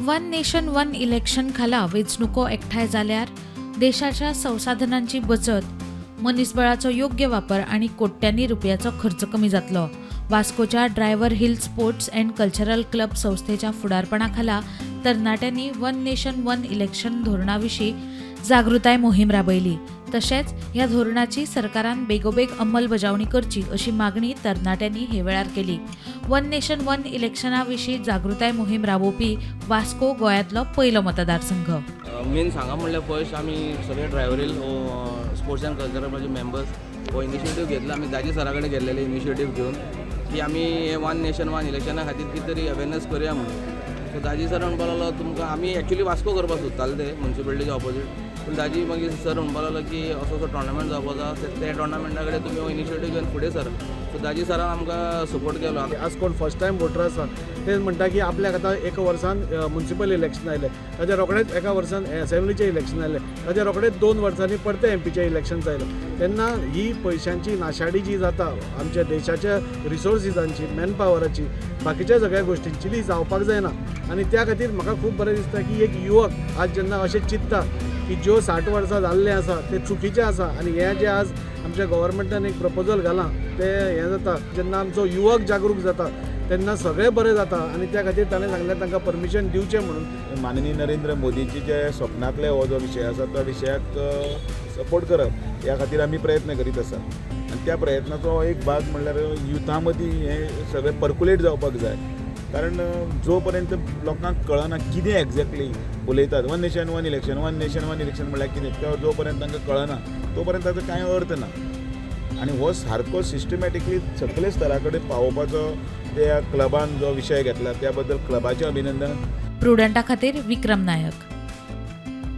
One nation one election खाला वेंचणुको एकठांय जाल्यार देशाच्या संसाधनांची बचत, मनीसबळाचो योग्य वापर आनी कोट्यांनी रुपयाचो खर्च कमी जातलो. वास्कोच्या driver hill sports and cultural club संस्थेच्या फुडारपणा खाला तरणाट्यांनी वन नेशन वन इलेक्शन धोरणा विशीं जागृताय मोहीम राबयली. तशेंच ह्या धोरणाची सरकारान बेगोबेग अंमलबजावणी करची अशी मागणी तरणाट्यांनी हे वेळार केली. वन नेशन वन इलेक्शना विशीं जागृताय मोहीम राबोवपी वास्को गोंयांतलो पयलो मतदारसंघ. मेन सांगा म्हणल्यार, फर्स्ट आमी सगळे driver hill sports and कल्चरलाचे members हो इनिशिएटीव घेतला. आमी दाजी सरा कडेन गेल्लेले इनिशिएटीव घेवन की आमी हे वन नेशन वन इलेक्शना खातीर कितें तरी अवेरनस करुया म्हणून. सो दाजी सर म्हणपाक लागलो, तुमकां आमी एक्चुली वास्को करपाक सोदताले ते म्युनिसिपलिटीच्या ऑपोजीट. पूण दाजी मागीर सर म्हणपाक लागलो की असो असो टोर्नामेंट जावपाचो आसा, त्या टोर्नामेंटा कडेन तुमी हो इनिशिएटीव घेवन फुडें सर. सो दाजी सरान आमकां सपोर्ट केलो. आज कोण फर्स्ट टायम वोटर आसा, ते म्हणटा की आपल्याक आतां एका वर्सान म्युनिसिपल इलेक्शन आयलें, ताच्या रोखडेच एका वर्सान एसेंब्लीचें इलेक्शन आयलें, ताच्या रोखडेच 2 वर्सांनी परतें एमपीचें इलेक्शन आयलें, तेन्ना ही पयशांची नाशाडी जी जाता आमच्या देशाच्या रिसोर्सिसांची, मॅनपावराची, बाकीच्या सगळ्या गोश्टींची, ती जावपाक जायना. आनी त्या खातीर म्हाका खूब बरें दिसता की एक युवक आज जेन्ना अशें चिंत्ता की ज्यो 60 वर्सां जाल्लें आसा तें चुकीचें आसा आनी हें जें आज आमच्या गव्हर्मेंटान एक प्रपोजल घालां तें हें जाता. जेन्ना आमचो युवक जागरूक जाता तेन्ना सगळें बरें जाता आनी त्या खातीर ताणें सांगलें तांकां परमिशन दिवचें म्हणून. माननीय नरेंद्र मोदीची जे स्वप्नांतले हो जो विशय आसा, त्या विशयाक सपोर्ट करप ह्या खातीर आमी प्रयत्न करीत आसा. आनी त्या प्रयत्नाचो एक भाग म्हणल्यार युथा मदीं हें सगळें पर्कुलेट जावपाक जाय, कारण जो पर्यंत लोकांक कळना कितें एक्झॅक्टली उलयतात, one nation one election, one nation one election म्हणल्यार कितें तो जो पर्यंत तांकां कळना तो पर्यंत ताचो कांय अर्थ ना. आनी हो सारको सिस्टमॅटिकली सगळे स्तरा कडेन पावोवपाचो त्या क्लबान जो विशय घेतला, त्या बद्दल क्लबाचें अभिनंदन. प्रुडंटा खातीर विक्रम नायक.